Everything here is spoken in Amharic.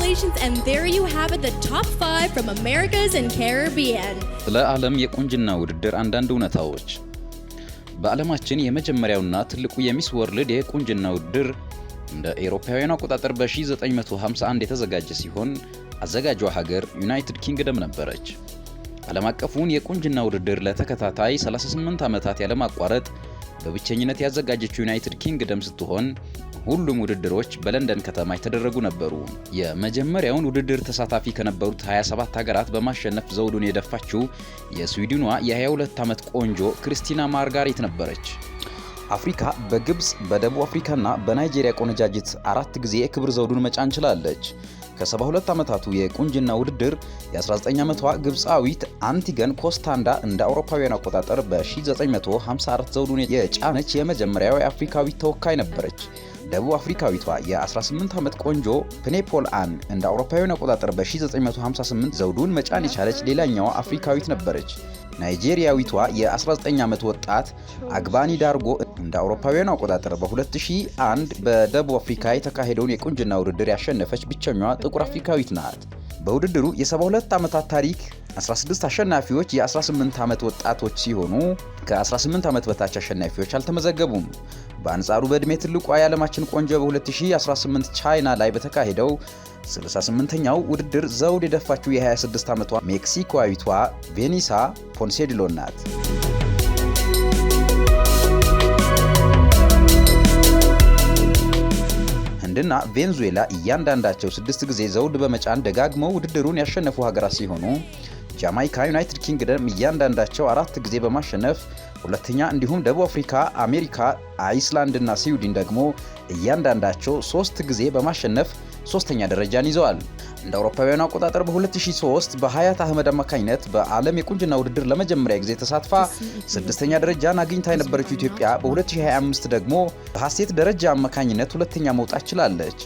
Congratulations, and there you have it, the top five from Americas and Caribbean. ስለ ዓለም የቁንጅና ውድድር አንዳንድ እውነታዎች። በዓለማችን የመጀመሪያውና ትልቁ የ Miss World የቁንጅና ውድድር እንደ ኤሮፓውያኑ አቆጣጠር በ1951 የተዘጋጀ ሲሆን፣ አዘጋጇ ሀገር ዩናይትድ ኪንግደም ነበረች። ዓለም አቀፉን የቁንጅና ውድድር ለተከታታይ 38 ዓመታት ያለማቋረጥ በብቸኝነት ያዘጋጀችው ዩናይትድ ኪንግደም ስትሆን፣ ሁሉም ውድድሮች በለንደን ከተማ የተደረጉ ነበሩ። የመጀመሪያውን ውድድር ተሳታፊ ከነበሩት 27 ሀገራት በማሸነፍ ዘውዱን የደፋችው የስዊድኗ የ22 ዓመት ቆንጆ ክርስቲና ማርጋሪት ነበረች። አፍሪካ በግብፅ፣ በደቡብ አፍሪካና በናይጄሪያ ቆነጃጅት አራት ጊዜ የክብር ዘውዱን መጫን ችላለች። ከ72 ዓመታቱ የቁንጅና ውድድር የ19 ዓመቷ ግብፃዊት አንቲገን ኮስታንዳ እንደ አውሮፓውያን አቆጣጠር በ1954 ዘውዱን የጫነች የመጀመሪያው የአፍሪካዊት ተወካይ ነበረች። ደቡብ አፍሪካዊቷ የ18 ዓመት ቆንጆ ፕኔፖል አን እንደ አውሮፓውያን አቆጣጠር በ1958 ዘውዱን መጫን የቻለች ሌላኛዋ አፍሪካዊት ነበረች። ናይጄሪያዊቷ የ19 ዓመት ወጣት አግባኒ ዳርጎ እንደ አውሮፓውያኑ አቆጣጠር በ2001 በደቡብ አፍሪካ የተካሄደውን የቁንጅና ውድድር ያሸነፈች ብቸኛዋ ጥቁር አፍሪካዊት ናት። በውድድሩ የ72 ዓመታት ታሪክ 16 አሸናፊዎች የ18 ዓመት ወጣቶች ሲሆኑ፣ ከ18 ዓመት በታች አሸናፊዎች አልተመዘገቡም። በአንጻሩ በዕድሜ ትልቋ የዓለማችን ቆንጆ በ2018 ቻይና ላይ በተካሄደው 68ኛው ውድድር ዘውድ የደፋችው የ26 ዓመቷ ሜክሲኮዊቷ ቬኒሳ ፖንሴዲሎን ናት። ህንድና ቬንዙዌላ እያንዳንዳቸው ስድስት ጊዜ ዘውድ በመጫን ደጋግመው ውድድሩን ያሸነፉ ሀገራት ሲሆኑ፣ ጃማይካ፣ ዩናይትድ ኪንግደም እያንዳንዳቸው አራት ጊዜ በማሸነፍ ሁለተኛ፣ እንዲሁም ደቡብ አፍሪካ፣ አሜሪካ፣ አይስላንድ እና ስዊድን ደግሞ እያንዳንዳቸው ሶስት ጊዜ በማሸነፍ ሶስተኛ ደረጃን ይዘዋል። እንደ አውሮፓውያኑ አቆጣጠር በ2003 በሀያት አህመድ አማካኝነት በዓለም የቁንጅና ውድድር ለመጀመሪያ ጊዜ ተሳትፋ ስድስተኛ ደረጃን አግኝታ የነበረችው ኢትዮጵያ በ2025 ደግሞ በሀሴት ደረጃ አማካኝነት ሁለተኛ መውጣት ችላለች።